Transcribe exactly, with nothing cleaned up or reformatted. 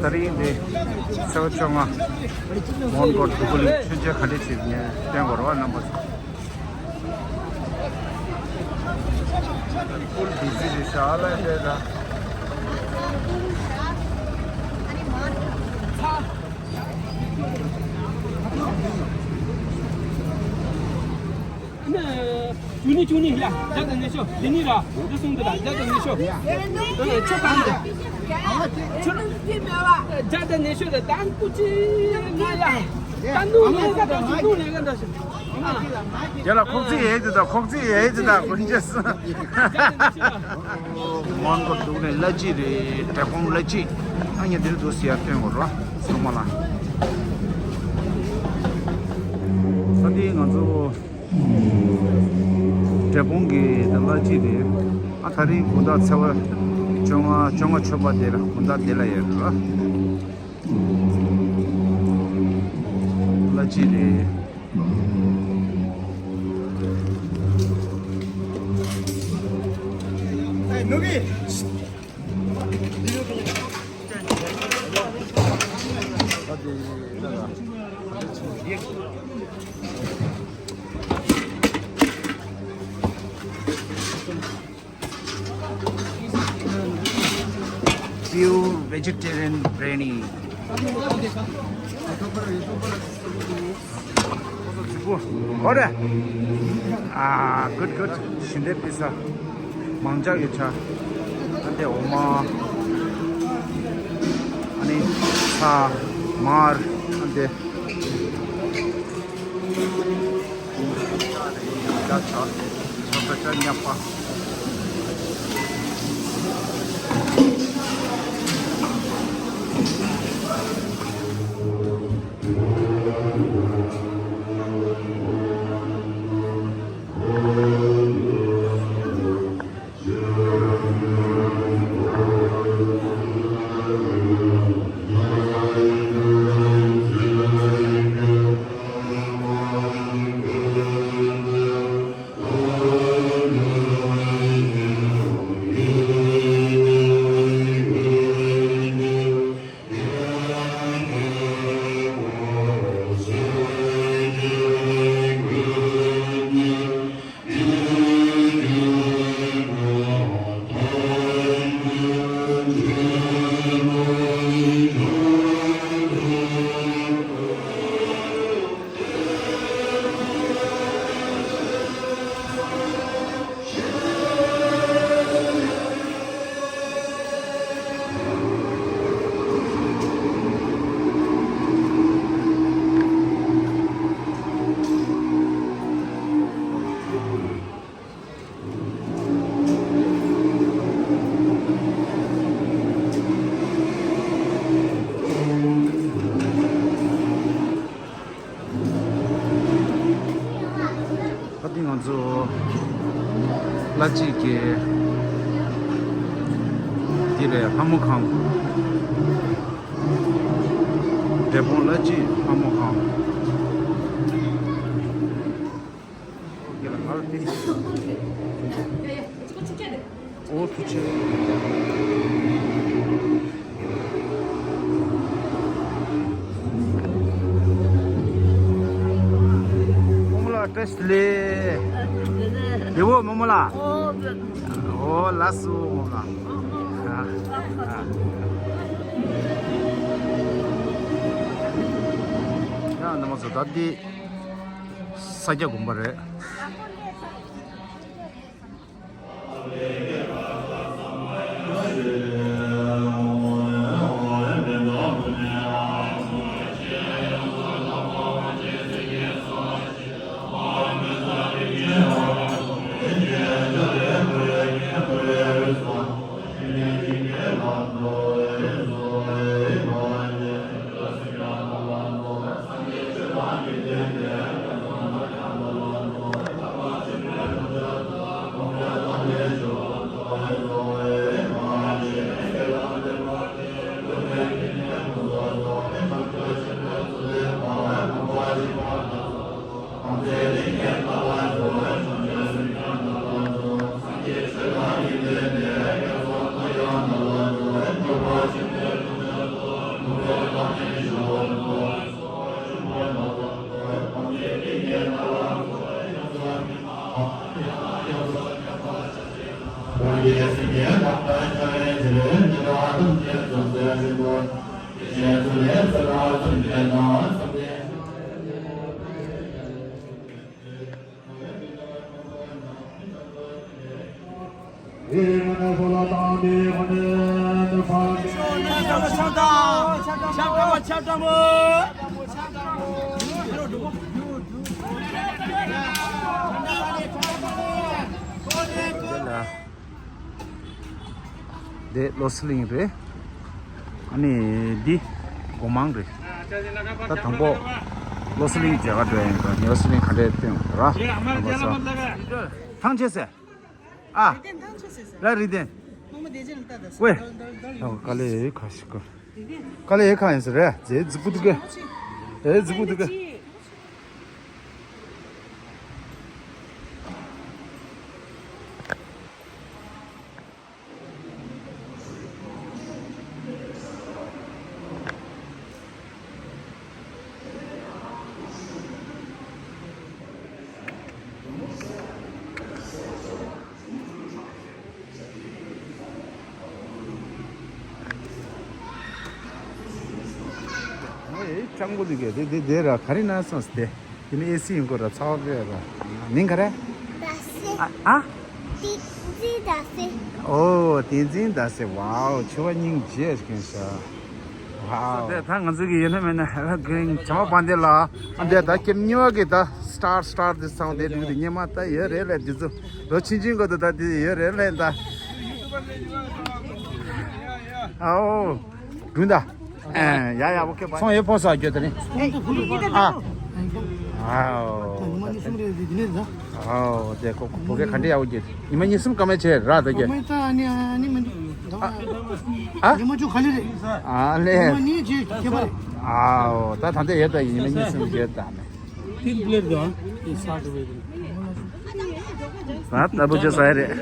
ད་རིང་འདི་ཚེས་པ་བཅོ་ལྔ། མོན་གྷོ་དུ་ཀུ་ལི་མཆོད་མཇལ་ག་འདྲ་བྱེད་ངས་སྟོན་དགོས་རེད་བ། རྣམ་པ་ཚོ། ཕུལ་བི་ཟི་རེད་ཤག་ལ་དེ་ད། ཨ་ནི་བཅུ་གཉིས་བཅུ་གཉིས་ཡ། བརྒྱ་དང་ཉི་ཤུ། འདི་གཉིས་ར། འདི་གསུམ་འདི་ལ་བརྒྱ་དང་ཉི་ཤུ། ཨ་ནི་ཁྱོད་གང་འདི། ཁྱོད་བརྒྱ་དང་ཉི་ཤུ་ར། ད་ཀུ་ཅི་ན་ཡ། ད་ནུ་ལས་ཀ་འདྲ་ཞིག་ནུ་ལས་ཀ་འདྲ་ཞིག་དེ་ལ་ཁོག་ཙི་ཡེ་ཙི་དང་ཁོག་ཙི་ཡེ་ཙི་དང་དགོན་ཆེ་སུ། མོན་གྷོ་འདུག་ནས་གླ་སྤྱི་རེད། འབྲས་སྤུངས་གླ་སྤྱི། ཨ་ཉེ་འདིར་འདུག་ཟེར་ཡ་སྟོན་དགོས་རོ། སོ་མ་ལ། ས་འདི་ང་ཚོ་འབྲས་སྤུངས་ཀྱི་ད་གླ་སྤྱི་རེད། ཨ་ད་རིང་དགོང་དག་ཚེས་པ་བཅོ་ལྔ་བཅོ་ལྔ་མཆོད་པ་དེ་ལ་དགོང་དག་དེ་ལ་ཡོད་རོ། གླ་སྤྱི་རེད། Pure vegetarian biryani. ཨོ་རེད། ཨ། good good. ཞིང་འདེབས་པི་ས། མང་ཇག་ཡོད་ཆ། ཨ་འདི་འོ་མ། ཨ་ནི་ཚྭ། མར། ཨ་འདི། ད་ཐེངས་ང་ཚོ་གླ་སྤྱི་གི་འདི་རེད། ལྷ་མོ་ཁང་། འབྲས་སྤུངས་གླ་སྤྱི་ལྷ་མོ་ཁང་། ཨོ་ཐུགས་རྗེ་ཆེ། རྨོ་མོ་ལགས་བཀྲ་ཤིས་བདེ་ལེགས། བདེ་པོ་རྨོ་མོ་ལགས། ཨོ་ལགས་སོ་རྨོ་མོ་ལགས། ཨ་ཨ། ཡ་རྣམ་པ་ཚོ་ད་འདི་ས་སྐྱ་དགོན་པ་རེད། འདི་བློ་གསལ་གླིང་རེད། ཨ་ནི་འདི་སྒོ་མང་རེད། ད་དང་པོ་བློ་གསལ་གླིང་མཇལ་ག་འགྲོ་ཡ་ཡིན་པ། བློ་གསལ་གླིང་ག་འདྲས་སྟོན་ར། ཐང་ཆད་ཟེར། ཨ། ར་རི་ལྡན། ཝེ། དཀའ་ལས་ཁ་ཤི་ཀ་དཀའ་ལས་ཁ་ཡིན་ཟེར་ར། ཛེ་ཛི་པུ་དུ་ཀེ། ཨེ་ཛི་པུ་དུ་ཀེ། ཨེ་སྤྱང་པོ་འདུག་གས། དེ་དེ་དེ་ར་ག་རེ་ན་སོང་སྟེ། དེ་ནི་ཨེ་སི་ཡིན་གོ་ར། ཚ་བ་སྤྲད་ར། མིང་ག་རེ། ཟླ་སེ། ཨ་ཨ། ཏི་ཙི་ཟླ་སེ། ཨོ་བསྟན་འཛིན་ཟླ་སེ། ཝའོ་ཆུ་བ་སྙིང་རྗེ་སྐྱོན་ཤག་ཝའོ། དེ་ད་ང་ཚོ་གི་ཡོད་ན་མེད་ན་ཧ་ལ་གིན་བྱམས་པ་དཔལ་ལྡན་ལགས། ཨ་འདས་ད་ཀེམ་གཉིས་པ་གི་ད་སི་ཊར་སི་ཊར་དེ་སང་དེ་འདུག་དེ་སྙེ་མ་ད་ཡོད་རེད་ལས། དེ་ཚོ་ལོ་ཆུང་ཆུང་གོ་དུ་ད་དེ་ཡོད་རེད་ལས་ད། ཨའོ། སྒྲུང་ད། ཡ་ཡ་ཨོ་ཁེ་བཱའི། སོང་ཡོད་ཕོ་སོ་རྒྱུ་དེ་ནི། ཨ། ཨའོ། ཉི་མ་གཉིས་གསུམ་རེད་དེ་ནས་ད། ཨའོ་དེ་ཁོ་བོ་གས་ག་འདྲ་ཡག་པོ་རྒྱུ། ཉི་མ་གཉིས་གསུམ་ཀ་མེད་བྱས་ར་ད་རྒྱུ། ཉི་མ་ད་ཨ་ནི་ཨ་ནི་མ་འདུག་ཨ། ཉི་མ་བཅུ་ག་ལེ་རེད། ཨ་ལེ། ཉི་མ་གཉིས་རྗེས་ཁྱད་པར་རེད། ཨའོ་ད་ད་འདྲ་ཡོད་ད། ཉི་མ་གཉིས་གསུམ་རྒྱུ་ད་ནི། ཐིག་ལེར་དུ་ཨ། ད་ལྟ་བུ་བྱས་ས་ཡ་རེད།